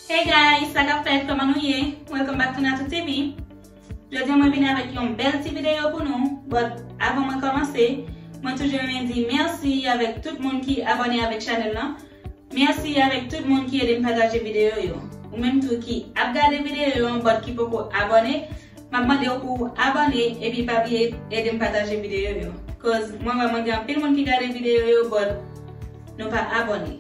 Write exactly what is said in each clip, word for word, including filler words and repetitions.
Hey guys, sa k ap fèt, kòman nou ye? Welcome back to Natou T V. Jodi a mwen vini avèk yon bèl ti videyo pou nou, but avan mwen kòmanse, mwen toujou renmen di mèsi avèk tout moun ki abòne avèk chanèl lan. Mèsi avèk tout moun ki ede m pataje videyo yo. Ou menm tou ki ap gade videyo yo, but ki poko abòne, m ap mande w pou w abòne epi pa bliye ede m pataje videyo yo. Cause mwen wè mwen gen anpil moun ki gade videyo yo, but nou pa abòne.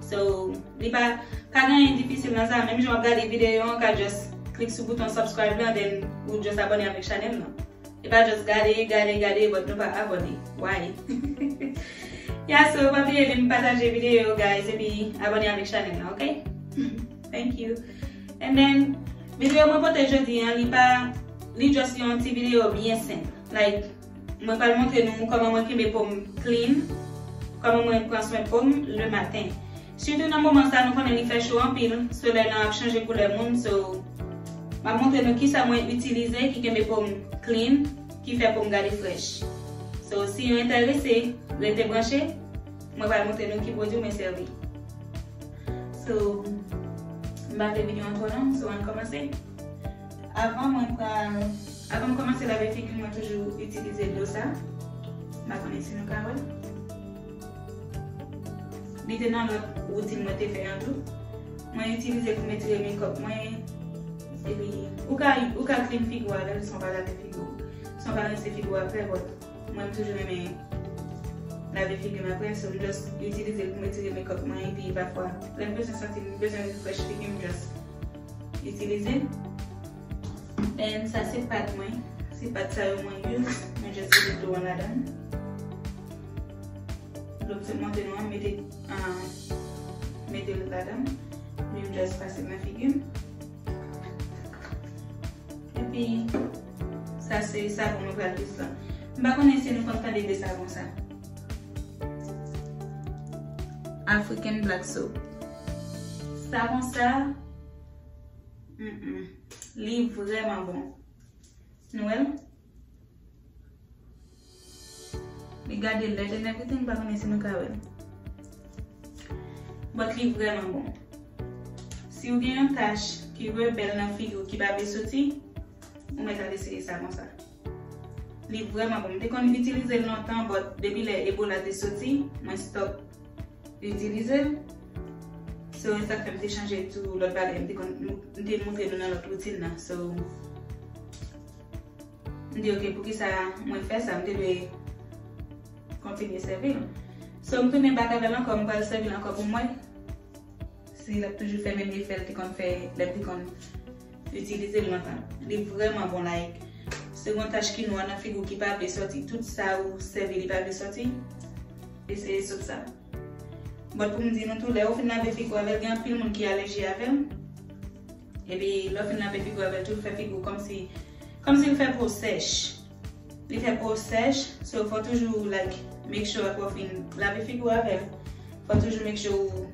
So, li pa, pa gen anyen difisil nan sa. Menm jan w ap gade videyo an, w ka just klik sou bouton subscribe lan, then ou just abòne avèk chanèl lan. E pa just gade, gade, gade, but nou pa abòne. Why? Yeah, so, pa bliye ede m pataje videyo yo, guys, epi abòne avèk chanèl lan, ok? Thank you. And then, videyo mwen pote jodi an, li pa, li just yon ti videyo byen senp. Like, mwen pral montre nou kòman mwen kenbe po m clean, kòman mwen pran swen po m le maten. Sitou nan moman sa, nou konnen li fè cho anpil, solèy lan ap chanje koulè moun, so, m ap montre nou kisa mwen itilize ki kenbe po m clean, ki fè po m gade frèch. So, si yo enterese, rete branche, mwen pral montre nou ki pwodui mwen sèvi. So, m pa vle videyo an twò long, so, ann kòmanse. Avan mwen pral, avan m kòmanse lave figi m, mwen toujou itilize dlo sa. M pa konnen si nou ka wè. Li te nan lòt woutin mwen te fè an tou. Mwen itilize l pou m etire makeup mwen. Epi, ou ka, ou ka clean figi w avè l san w pa lave figi w. San w pa rense figi w apre, but mwen, m toujou renmen lave figi m apre, so m just itilize l pou m etire makeup mwen, epi pafwa, lè m bezwen santi m bezwen refresh figi m, m just itilize l. And sa se pat mwen, se pat sa yo mwen use, mwen just vide dlo an ladan l. Dlo m sot montre nou an, m mete, ah, mete l ladan l, epi m just pase l nan figi m. Epi, sa se savon mwen pral use lan. M pa konnen si nou konn tande de savon sa. African Black Soap. Savon sa, mm, mm, li vrèman bon. Nou wè l? Li gade lèd and everything, m pa konnen si nou ka wè l. But li vrèman bon. Si w gen yon tach ki rebèl nan figi w ki pa vle soti, ou mèt al eseye sa konsa. Li vrèman bon. M te konn itilize l lontan, but depi lè Ebola te soti, mwen stop itilize l. So, e sa k fè m te chanje tou lòt bagay m te konn, m te montre nou nan lòt woutin nan. So, m di, "Ok, poukisa mwen fè sa? M te dwe kontinye sèvi l." So, m tounen back avè l ankò, m pral sèvi l ankò pou m wè si l ap toujou fè menm efè l te konn fè lè m te konn itilize l lontan. Li vrèman bon, like, si w gen yon tach ki nwa nan figi w ki pa vle soti, tout sa ou sèvi li pa vle soti, eseye soap sa. But pou m di nou tou, lè ou fin lave figi w avè l, gen anpil moun ki alèji avè l. Epi, lè w fin lave figi w avè l tou, l fè figi w kòmsi, kòmsi l fè po w sèch. Li fè po w sèch, so fò toujou, like, make sure apre w fin lave figi w avè l, fò toujou make sure ou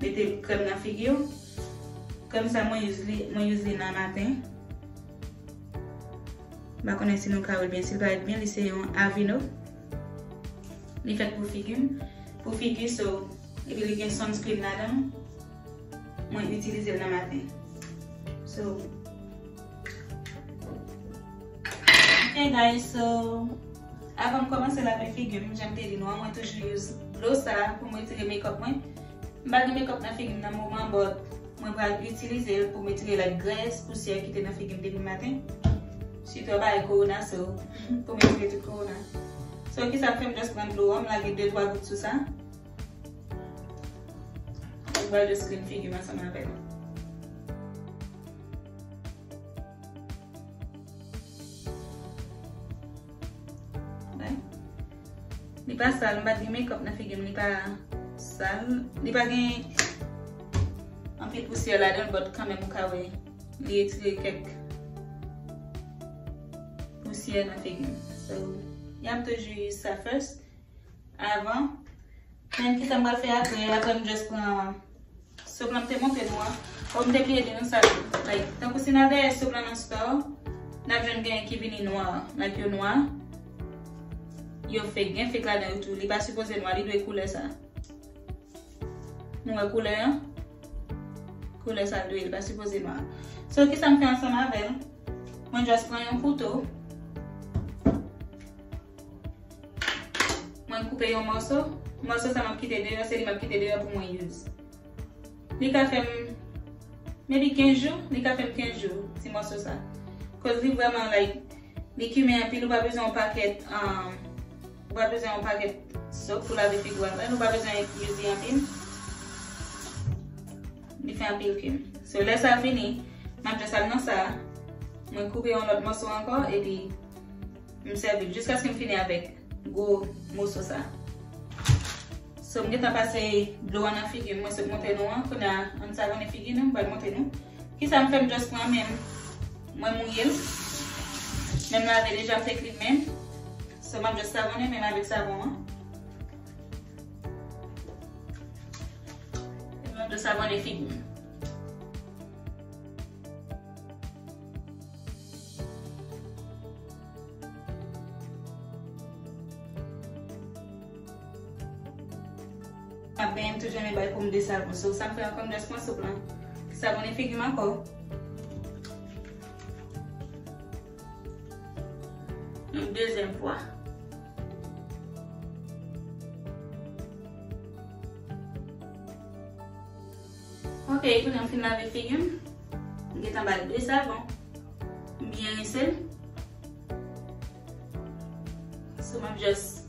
mete krèm nan figi w. Krèm sa mwen use li, mwen use li nan maten. M pa konnen si nou ka wè l byen, si l parèt byen, li se yon Aveeno. Li fèt pou figi m, pou figi, so, epi li gen sunscreen ladan l. Mwen itilize l nan maten. So, ok guys, so, avan m kòmanse lave figi m, jan m te di nou an, mwen toujou use dlo sa pou m retire makeup mwen. M pa gen makeup nan figi m nan moman, but mwen pral itilize l pou m retire, like, grès, pousyè ki te nan figi m depi maten. Sitou a bagay kowona, so, pou m retire tout kowona. So, kisa k fè m just pran dlo an, m lage de twa gout sou sa. Mwen pral just clean figi m ansanm avè l. Li pa sal, m pa t gen makeup nan figi m, li pa sal, li pa gen anpil pousyè ladan l, but kanmenm ou ka wè li retire kèk pousyè nan figi m. So, y ap toujou use sa first. Avan. Men kisa m pral fè apre? Apre m just pran soap lan m te montre nou an. Oh, m te bliye di nou sa tou. Like, tankou si n al dèyè soap lan nan store, n ap jwenn genyen ki vini nwa. Like, yo nwa. Yo fake. Gen fake ladan yo tou. Li pa sipoze nwa. Li dwe koulè sa. Nou wè koulè an? Koulè sa l dwe ye, li pa sipoze nwa. So, kisa m fè ansanm avè l? Mwen just pran yon kouto. Mwen koupe yon mòso. Mòso sa m ap kite deyò, se li m ap kite deyò pou mwen use. Li ka fè m maybe kenz jou, li ka fè m kenz jou, ti mòso sa. Cause li vrèman, like, li kimen anpil, ou pa bezwen yon pakèt, um, ou pa bezwen yon pakèt soap pou lave figi w avè l, ou pa bezwen use li anpil. Li fè anpil kimen. So, lè sa fini, m ap just al nan sa, mwen koupe yon lòt mòso ankò, epi m sèvi l jiskaske m fini avèk gwo moso sa. So, m gentan pase dlo a nan figi m, mwen sot montre nou an. Kounye a, ann savonnen figi nou, m pral montre nou. Kisa m fè, m just pran men m, mwen mouye l. Men m lave deja, m te clean men m. So, m ap just savonnen men m avèk savon an. M ap just savonnen figi m. Ap benyen m toujou renmen bay pou m de savon. So, sa m fè ankò, m just pran soap lan. Savonnen figi m ankò. Yon dezyèm fwa. Ok, kounye a m fin lave figi m. M gentan ba l de savon. M byen rinse l. So, m ap just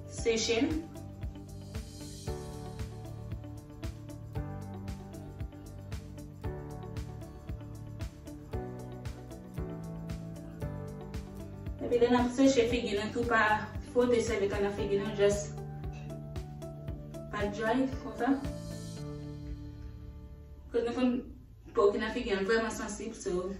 seche l. Epi lè n ap seche figi nou tou, pa fwote sèvyèt la nan figi nou, just pa dry konsa. Koz nou konn po ki nan figi an vrèman sansib, so.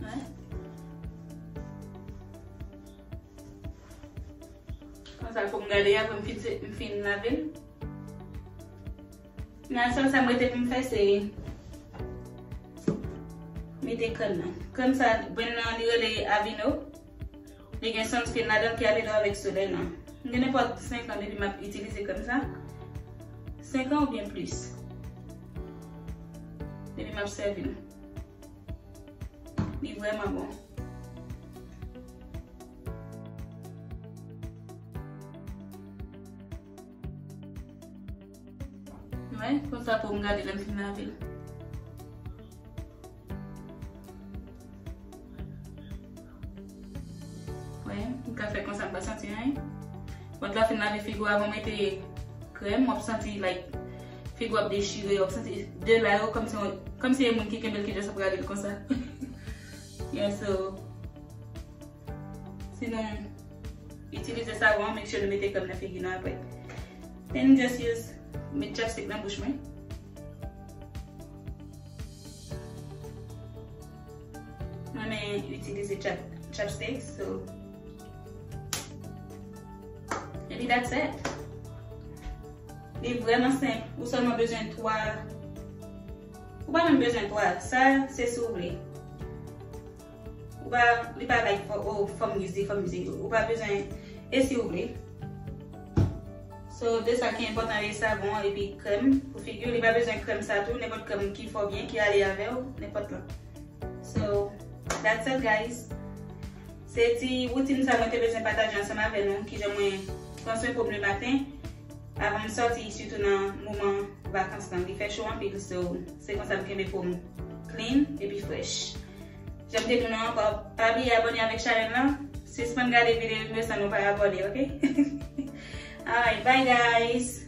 Wè. Konsa pou m gade apre m fin, m fin lave l. Nan sèl sa m rete pou m fè se mete krèm nan. Krèm sa, brand nan li rele Aveeno. Li gen sunscreen ladan l ki ap ede w avèk solèy lan. M gen nenpòt senk an depi m ap itilize krèm sa. Senk an oubyen plis. Depi m ap sèvi l. Li vrèman bon. Wè, konsa pou m gade lè m fin lave l. Wè, m ka fè konsa, m pa santi anyen. But lè w fin lave figi w avan w mete krèm, w ap santi, like, figi w ap dechire, w ap santi de la yo kòmsi, kòmsi e moun ki kenbe l ki just ap gade l konsa. Yeah, so, si nou itilize savon an, make sure nou mete krèm nan figi nou apre. Then just use, met chapstick nan bouch mwen. Mwen renmen itilize chap, chapstick, so. Epi that's it. Li vrèman senp. Ou sèlman bezwen twa. Ou pa menm bezwen twa. Sa, se si w vle. Ou pa, li pa like fò, oh, fò m use, fò m use. Ou pa bezwen, e si w vle. So, de sa ki enpòtan, e savon epi krèm pou figi w. Li pa bezwen krèm sa tou, nenpòt krèm ki fè w byen, ki ale avè w, nenpòt lan. So, that's it, guys. Se ti woutin sa mwen te bezwen pataje ansanm avè nou, kijan mwen pran swen po m lematen, avan m sòti, sitou nan moman vakans lan. Li fè cho anpil, so, se konsa m kenbe po m clean epi fresh. Jan m te di nou ankò, pa bliye abòne avèk chanèl lan. Sispann gade videyo m yo san nou pa abòne, ok? Alright, bye guys!